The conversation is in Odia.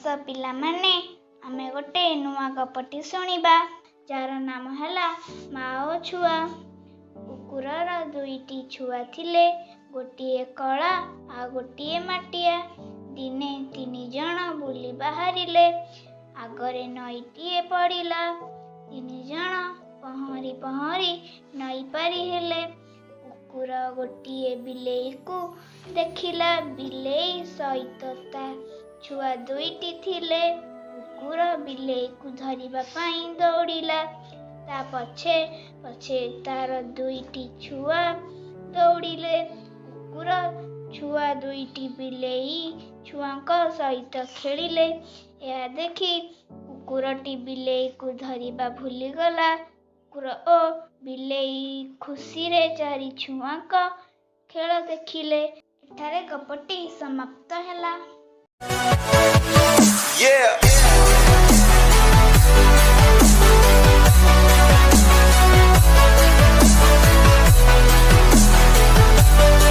ଆସ ପିଲାମାନେ, ଆମେ ଗୋଟେ ନୂଆ ଗପଟି ଶୁଣିବା, ଯାହାର ନାମ ହେଲା ମା ଓ ଛୁଆ। କୁକୁରର ଦୁଇଟି ଛୁଆ ଥିଲେ, ଗୋଟିଏ କଳା ଆଉ ଗୋଟିଏ ମାଟିଆ। ଦିନେ ତିନି ଜଣ ବୁଲି ବାହାରିଲେ। ଆଗରେ ନଈଟିଏ ପଡ଼ିଲା। ତିନି ଜଣ ପହଁରି ପହଁରି ନଈ ପାରି ହେଲେ। କୁକୁର ଗୋଟିଏ ବିଲେଇକୁ ଦେଖିଲା। ବିଲେଇ ସହିତ ତା ଛୁଆ ଦୁଇଟି ଥିଲେ। କୁକୁର ବିଲେଇକୁ ଧରିବା ପାଇଁ ଦୌଡ଼ିଲା। ତା ପଛେ ପଛେ ତାର ଦୁଇଟି ଛୁଆ ଦୌଡ଼ିଲେ। କୁକୁର ଛୁଆ ଦୁଇଟି ବିଲେଇ ଛୁଆଙ୍କ ସହିତ ଖେଳିଲେ। ଏହା ଦେଖି କୁକୁରଟି ବିଲେଇକୁ ଧରିବା ଭୁଲିଗଲା। କୁକୁର ଓ ବିଲେଇ ଖୁସିରେ ଚାରି ଛୁଆଙ୍କ ଖେଳ ଦେଖିଲେ। ଏଠାରେ ଗପଟି ସମାପ୍ତ ହେଲା।